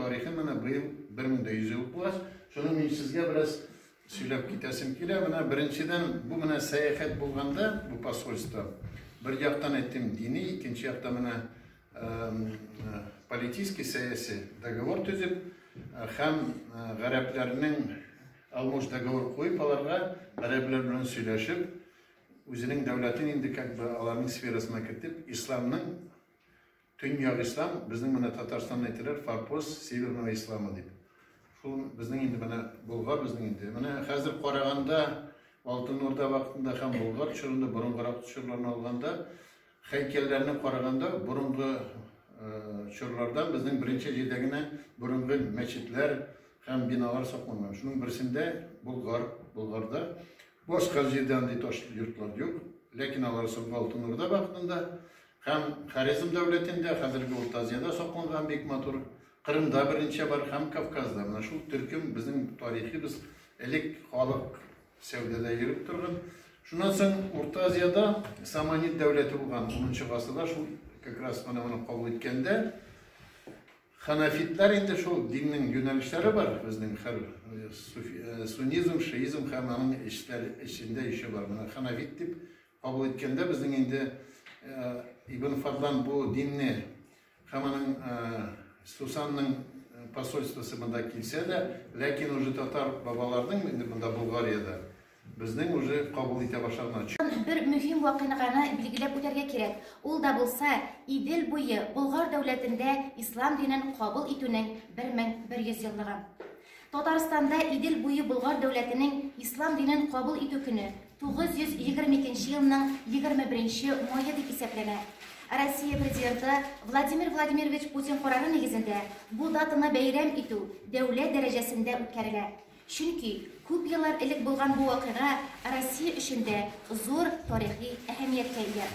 тарихы менә быел 1100 ел була. Шуны мин сезгә бераз сөйләп китәсем килә. Менә беренчедән, бу менә сәяхәт булганда, бу посольство, бер яктан әйттем дини, икенче яктан менә политический сәяси договор төзеп һәм гарәпләрнең алмуш договор куеп аларга гарәпләр белән сөйләшеп үзенең дәүләтен инде как бы аларның сферасына кертеп исламның төньяк ислам безнең менә Татарстанны әйтәләр форпост северного ислама дип. Шул безнең инде менә Болгар безнең инде. Менә хәзер караганда Алтын Урда вакытында һәм Болгар чорында борынгырак чорларны алганда һәйкәлләрне караганда борынгы чорлардан безнең беренче җирдә генә борынгы мәчетләр һәм биналар сакланган. Шуның берсендә Болгар, Болгарда башка җирдә андый таш йортлар юк. Ләкин алар соңгы Алтын Урда вакытында һәм Хорезм дәүләтендә, хәзерге Урта Азиядә сакланган бик матур. Кырымда берничә бар һәм Кавказда. Менә шул төркем безнең тарихибыз элек халык сәүдәдә йөреп торган. Шуннан соң Урта Азиядә Саманид дәүләте булган 10 гасырда шул как раз менә моны кабул иткәндә ханафитлар инде шул диннең юнәлешләре бар безнең һәр суннизм, шиизм һәм аның эчләр эчендә еще бар. Менә ханафит дип кабул иткәндә безнең инде Ибн Фадлан бу динне һәм аның Сусанның посольствосы монда килсә дә, ләкин уже татар бабаларның инде монда Булгариядә безнең уже кабул итә башлаганнар. Бер мөһим вакыйганы билгеләп үтәргә кирәк. Ул да булса, Идел буе Болгар дәүләтендә ислам динен кабул итүнең 1100 еллыгы. Татарстанда Идел буе Болгар дәүләтенең ислам динен кабул итү көне 922 елның 21 мае дип исәпләнә. Россия президенты Владимир Владимирович Путин карары нигезендә бу датаны бәйрәм итү дәүләт дәрәҗәсендә үткәрелә. Чөнки күп еллар элек булган бу вакыйга Россия өчен дә зур тарихи әһәмияткә ия.